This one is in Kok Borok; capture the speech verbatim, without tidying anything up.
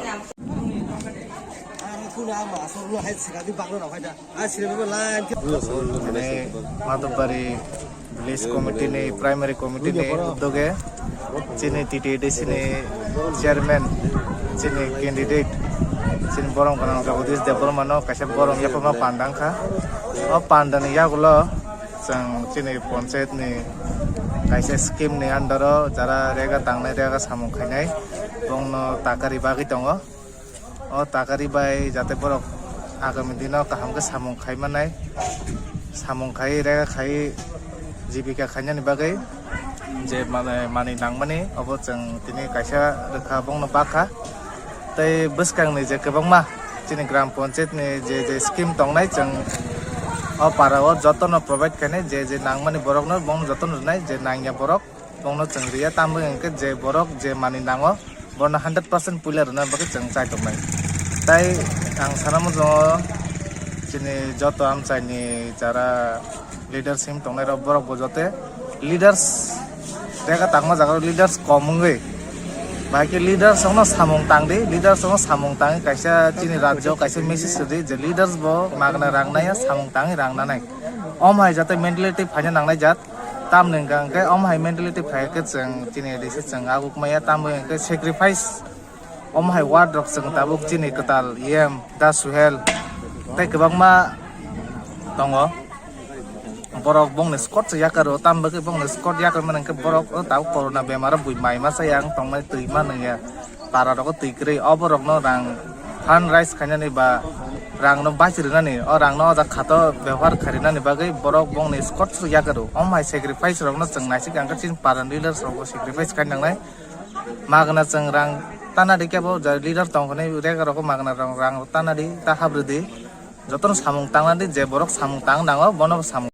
Mane Madhubari Village Committee ni, Primary Committee ni uddoge chini T T A D C ni chairman, chini candidate, chini borom gwnang Jagadish Debbarma no kaisa borom yapharma panda wngkha. O panda ni yagulo chwng chini panchayat ni kaisa scheme ni under o jara rega tangnai, rega samung khainai, bongno takari bagwi tongo. O takari bai jate borok agami dino kaham khe samung khai manai, samung khai, rega khai, jibika khainani bagwi je mane manwi nangmani, obo chwng tini kaisa rwkha, bongno bakha. Tei bwskangni je kwbangma chini gram panchayat ni je je scheme tongnai, chwng o para o jotono provide khainai, je je nangmani borokno bongno jotono rwnai, je nangya borok bongno chwng riya, tamwi hwnkhe je borok je manwi nango, bono hundred percent puila rwna bagwi chwng chai tongnai. Tai ang sana muchungo chini joto amchaini jara leadership tongnai rok, borok bo jote leaders rega tangma jaga leaders kom wngwi, bahai khe leaders rokno samung tang di, leaders rokno samung tangwi kaisa chini rajyo kaisa message rwdi je leaders bo magna rang naya, samung tangwi rang nanai. Om hai jate mentality phaina nangnai jat. Tamni hwnkha hwnkhe omo hai mentality phai khe chwng chini A D C chwng aguk maya, tamni hwnkhe sacrifice omo hai ward rok chwng tabuk chini kwtal E M Da Suhel tei kwbangma tongo. Borok bongni squad se yakaro, tam bagwi bongni squad yakar mani hwnkhe borok o tabuk corona bemaro bui mai masa yang tongmani twi ma nangya. Para rogo twi kwrwi, o borokno rang fund raise khainani ba rangno bachi rwnani, o rangno o jaga khato bebohar kharinani bagwi borok bongni squad se yakaro. Omo hai sacrifice rokno chwng naisik ang khe chini para leaders rokbo sacrifice khai nangnai. Magna chwng rang tana di kebo ja leader tong hwnwi rega rogo magna rang, rang tana di ta habrwdi. Jotono samung tangna di, je borok samung tang nango bono samung